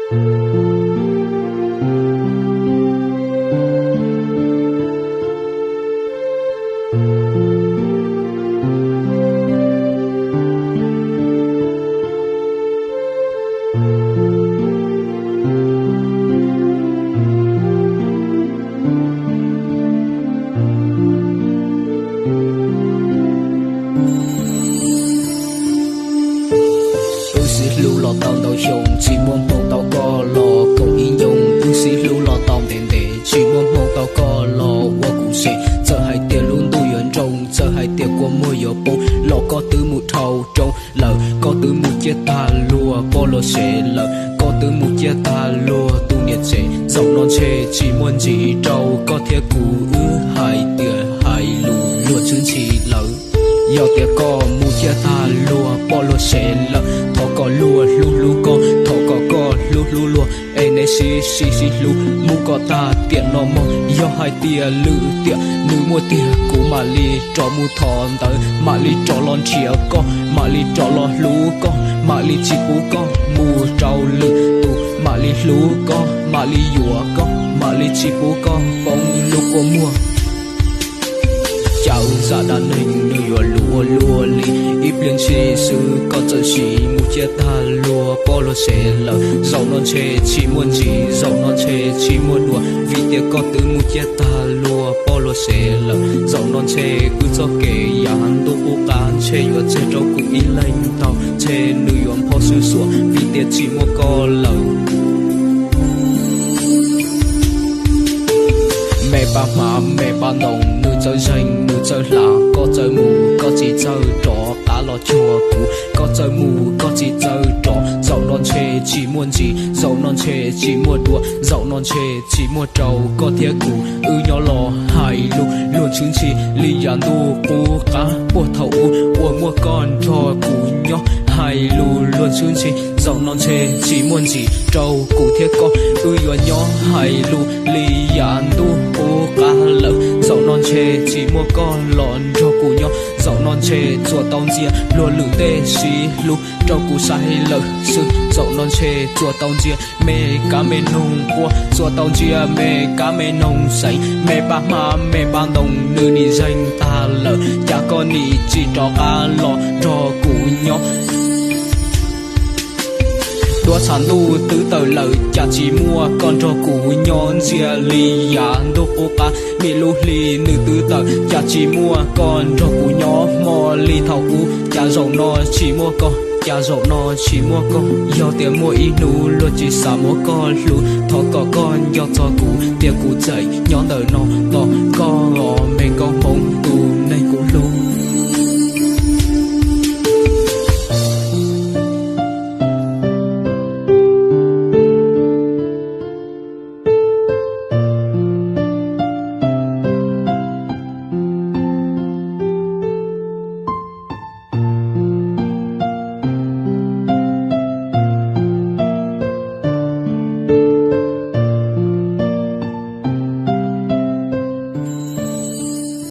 Wb sib hlub los tau ntau xyoo, tsis muaj hmoo tau koj los koom ib ncoo. Wb sib hlub los tau ntev ntev, tsis muaj hmoo tau koj los ua kuv sev. Txawm hais tias lub ntuj yuav nroo, txawm hais tias kua muag yuav poob, los koj twb mus dhau rooj lawm, koj twb mus ciaj tag luag poj luag sev lawm, koj twb mus ciaj tag luag tus niam tsev. Zaum no ntshe tsis muaj ntsis rau koj thiab kuv, wb hais tias hais lus luag tshwj nthi lawm. Yog tias koj mus ciaj tag luag poj luag sev lawm, thov kom luag hlub hlub koj, thov kom koj hlub hlub luag, es nej sib sib sib hlub mus kom tag tiam no mog. Yog hais tias lwm tiam nws muaj tiag, kuv mam li rov mus thov ntawv, mam li rov los nrhiav koj, mam li rov los hlub koj, mam li tsis pub koj mus rau lwm tus, mam li hlub koj, mam li yuav koj, mam li tsis pub koj poob lub kua muag. Cas wb zaj dab neeg nws yuav luaj luaj li, ib pliag ntshis xwb koj txawm sim mus ciaj tag luag poj luag sev lawm. Zaum no ntshe tsis muaj ntsis, zaum no ntshe tsis muaj dua, vim tias koj twb mus ciaj tag luag poj luag sev lawm. Zaum no ntshe wb txoj kev yav ntuj qub qab ntshe yuav txeeg rau kuv ib leeg ntau, ntshe nws yuav npho xwb xuav, vim tias tsis muaj koj lawm. Me pab hmab me pab ntoo, nws txawj zeeg nws txawj hla, koj txawj mus koj tsis txawj rov qab los cuag kuv, koj txawj mus koj tsis txawj rov. Zaum no ntshe tsis muaj ntsis, zaum no ntshe tsis muaj dua, zaum no ntshe tsis muaj rau koj thiab kuv, wb nyob los hais lus luag tshwj nthi li yav ntuj qub qab puag thaum ub uas muaj koj nrog kuv nyob. Hais lus luag tshwj nthi, zaum no ntshe tsis muaj ntsis rau kuv thiab koj, wb yuav nyob hais lus li yav ntuj qub qab lawm. Zaum no ntshe tsis muaj koj los nrog kuv nyob, zaum no ntshe tsuas tau ntxias luag lwm tej sib hlub rau kuv saib lawm xwb. Zaum no ntshe tsuas tau ntxias me kab me noog quaj, tsuas tau ntsia me kab me noog xeev. Me pab hmab me pab ntoo, nws nim zeeg tag lawm, cas koj nim tsis rov qab los nrog kuv nyob. Duab tshav ntuj twb tawm lawm, cas tsis muaj koj nrog kuv nyob, ntxias li yav ntuj qub qab. Nim lub hli nws twb tawm, cas tsis muaj koj nrog kuv nyob, hmo li thaum ub. Cas zaum no tsis muaj koj, cas zaum no tsis muaj koj. Yog tias muaj ib hnub luag tsis xav muab koj hlub, thov kom koj nco txog kuv, tias kuv tseem nyob ntawm no tos koj os me nkauj.